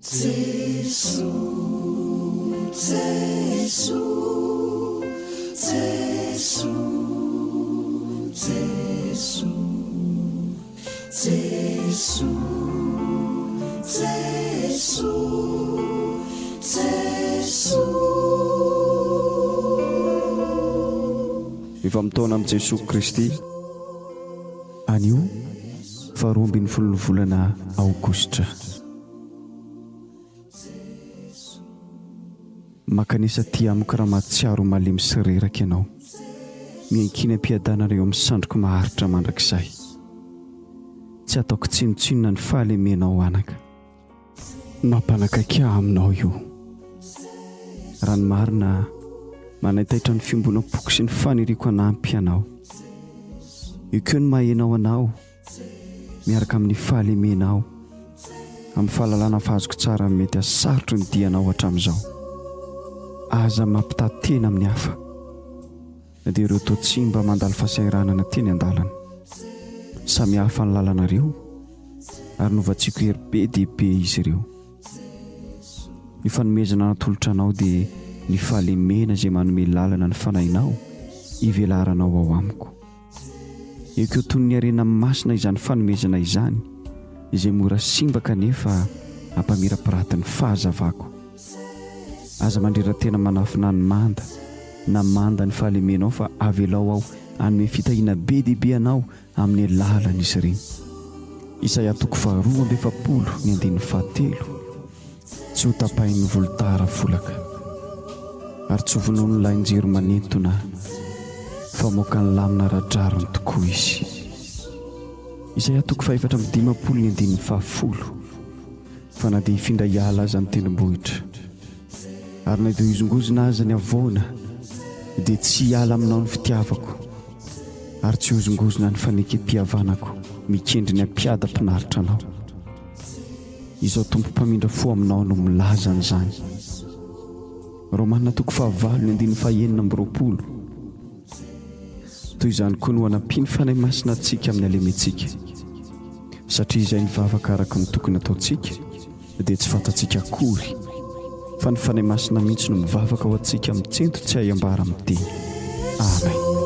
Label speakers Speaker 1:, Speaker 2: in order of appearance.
Speaker 1: Jesoa, Jesoa, Jesoa, Jesoa, Jesoa, Jesoa, Jesoa.
Speaker 2: Efa mitaona amin'i Jesoa Kristy anio faharoa ambin'ny folon'ny volana aogositra. Mankanesa aty amiko raha mahatsiaro ho malemy sy reraka ianao. Miankina am-piadanana eo amin'ny sandriko maharitra mandrakizay. Tsy ataoko tsinontsinona ny fahalemenao anaka. Mampanakaiky ahy aminao io. Raha ny marina, manaitaitra ny fiombonam-poko sy ny faniriako hanampy anao. Io koa ny maha-enao anao. miaraka amin'ny fahalemenao, amin'ny fahalalana fa azoko tsara ny mety hasarotry ny dianao hatramin'izao. Aza mampitaha tena amin'ny hafa, na dia ireo toa tsy mba mandalo fahasahiranana teny an-dalana. Samy hafa ny lalanareo, ary novatsiako hery be dia be izy ireo. Ny fanomezana natolotra anao dia ny fahalemena izay manome lalana ny fanahinao hivelaranao ao amiko. Ekeo toy ny harena masina izany fanomezana izany, izay mora simba kanefa hampamirapiraty ny fahazavako. Aza mandrera-tena manafina ny manda na manda ny fahalemenao fa avelao aho hanome fitahiana be dia be anao amin'ny alalan'izy ireny. Isaia toko faharoa 42 ny andininy fahatelo. Tsy ho tapahin'ny volotara folaka, ary tsy ho vonoin'ny lahin-jiro manintona, fa hamoaka ny lamina ara-drariny tokoa izy. Isaia toko fahefatra 54 ny andininy fahafolo, Fa na dia hifindra hiala aza ny tendrombohitra, ary na dia hihozongozona aza ny havoana, dia tsy hiala aminao ny fitiavako, ary tsy hihozongozona ny fanekem-pihavanako mikendry ny hampiadam-pinaritra anao. Izao Tompo mpamindra fo aminao no milaza an'izany. Romana toko fahavalo ny andininy fahenina 26. Toy izany koa no hanampian'ny Fanahy Masina antsika amin'ny halementsika. Satria izay nivavaka araka ny tokony hataontsika dia tsy fantatsika akory, fa ny Fanahy Masina mihitsy no mivavaka ho antsika amin'ny tsento tsy hay ambara amin'ny teny. Amen.